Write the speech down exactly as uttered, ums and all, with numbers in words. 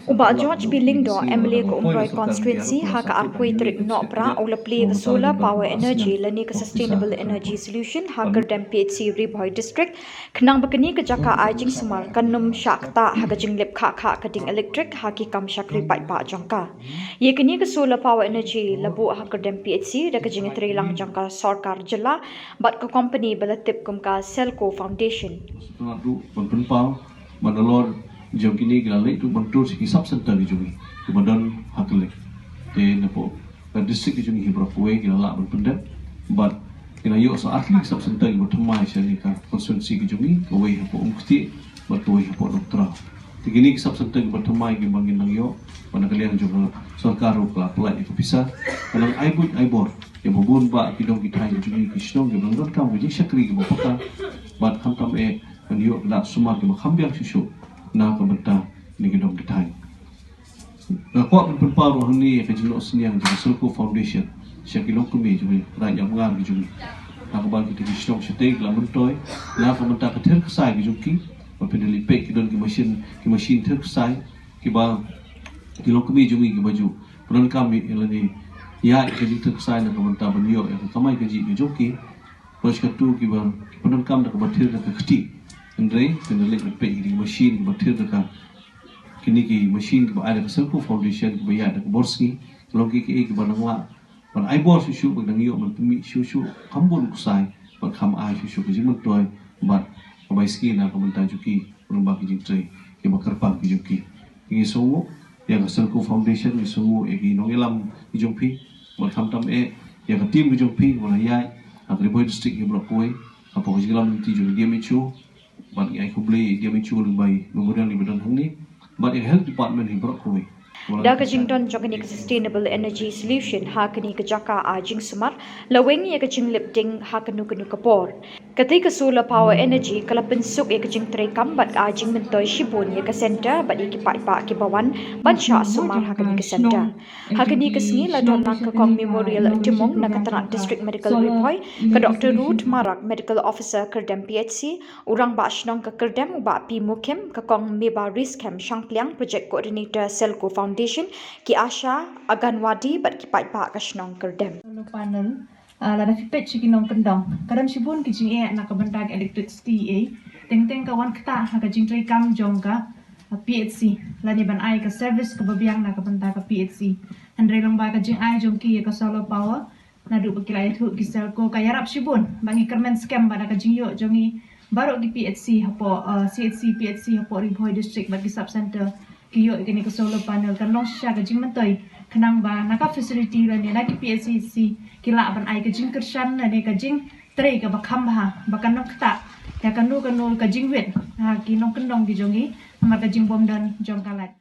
U Bah George B Lyngdoh, M L A ka Umroi Constituency, ha ka arphew tarik Nohprah u la plie ka solar power energy lane ka sustainable energy solution ha Kyrdem P H C, Ri Bhoi District, khnang ba kane ka jaka ai jingsumar kan ym shah ktah ha ka jinglip khah khah ka ding electric ha ki kam shakri paidbah jong ka. Ïa kane ka solar power energy la buh ha Kyrdem P H C da ka jingïatreilang jong ka sorkar jylla bad ka company ba la tip kum ka Selco Foundation. Ban pynpaw ba nalor jong kine ki la leit ruh ban tur sha ki sub center ki jong ngi kiba don ha Kylleng. Te napoh ka district ki jong ngi hi baroh kawei ki la lah ban pyndep bad ki la ïoh sa artylli ki sub center kiba thymmai sha kane ka constituency ki jong ngi, kawei hapoh Umktieh bad kawei hapoh Nongtraw. Te kine ki sub center kiba thymmai kiba ngin nang ïoh, ba na ka liang jong ka sorkar ruh ka la pynlait ïa ka pisa, ka nang ai buit ai bor ïa ba bun bah ki dong ki thaiñ ki jong ngi, ki shnong kiba nang donkam ka jingshakri kiba paka bad khamtam eh ban ïoh ka dak sumar kiba kham biang shuh shuh na ka bynta kine ki dong ki thaiñ. Nga kwah ban pynpaw ruh hangne ïa ka jingnoh synñiang jong ka Selco Foundation sha ki longkmie jong ngi, ki raid ïap ngar ki jong ngi, ha kaba kita ki shnong shatei ki la myntoi na ka bynta ka ther ksai ki jong ki. Ba phin da leit peit ki don ki machine, ki machine ther ksai kiba ki longkmie jong ngi kiba ju pyndonkam ïa lane ïa ka jingther ksai na ka bynta ban ïoh ïa ka kamai kajih ka jong ki. Ba shi katto kiba ki pyndonkam da kaba ther da ka kti. Hynrei phin da leit peit ki machine kiba ther da ka, kine ki machine kiba ai da ka Selco Foundation kiba ïaid da ka bor sngi. Ka long kiei kiei kiba nang lah ban ai bor shuh shuh, ba nang ïoh ban pynmih shuh shuh kham bun ksai bad kham ai shuh shuh ka jingmyntoi bad ka bai sngi na ka bynta jong ki, lyngba ki jingtrei kiba kyrpang ki jong ki. Ngi sngewnguh ïa ka Selco Foundation, ngi sngewnguh ïa ki nongïalam ki jong phi bad khamtam eh ïa ka team ki jong phi ba la ïaid ha ka Ri Bhoi District hi baroh kawei hapoh ka jingïalam lynti jong ka D M H O. Bad ngi ai khublei ïa ka D M H O lyngba i Memorial iba don hangne bad ïa ka Health Department hi baroh kawei. Da ka jingdon jong kane ka sustainable energy solution ha kane ka jaka ai jingsumar, la weng ïa ka jinglip ding ha kano kano ka por. Katei ka solar power energy ka la pynsuk ïa ka jingtreikam bad ka ai jingmyntoi shibun ïa ka center bad ïa ki paidbah kiba wan ban shah sumar ha kane ka center. Ha kane ka sngi la don lang ka Kong Memorial Timung na ka tnat District Medical Ri Bhoi, ka Doctor Ruth Marak, Medical Officer Kyrdem P H C, u Rangbah Shnong ka Kyrdem u Bah P Mukhim, ka Kong Meba Riskem Shangpliang, Project Coordinator Selco Foundation, ki ASHA, Anganwadi bad ki paidbah ka shnong Kyrdem. Solar panel, ah, lada phi peit sha ki nongkyndong, ka don shibun ki jingeh na ka bynta ka electricity, eh, teng teng ka wan ktah ha ka jingtreikam jong ka, ah, P H C lane ban ai ka service kaba biang na ka bynta ka P H C. Hynrei lyngba ka jingai jong ki ïa ka solar power, naduh ba ki la ïathuh ki Selco, ka ïarap shibun ba ngi kyrmen skhem ba da ka jingïoh jong ngi baroh ki P H C hapoh, uh, C H C, P H C hapoh Ri Bhoi District bad ki sub center ki ïoh ïa kane ka solar panel, kan long shisha ka jingmyntoi khnang ba na ka facility lane na ki P H C ki lah ban ai ka jingkyrshan lane ka jingtrei kaba kham bha, ba kan ym ktah ïa kano kano ka jingwit ha ki nongkyndong ki jong ngi namar ka jingbymdon jong ka light.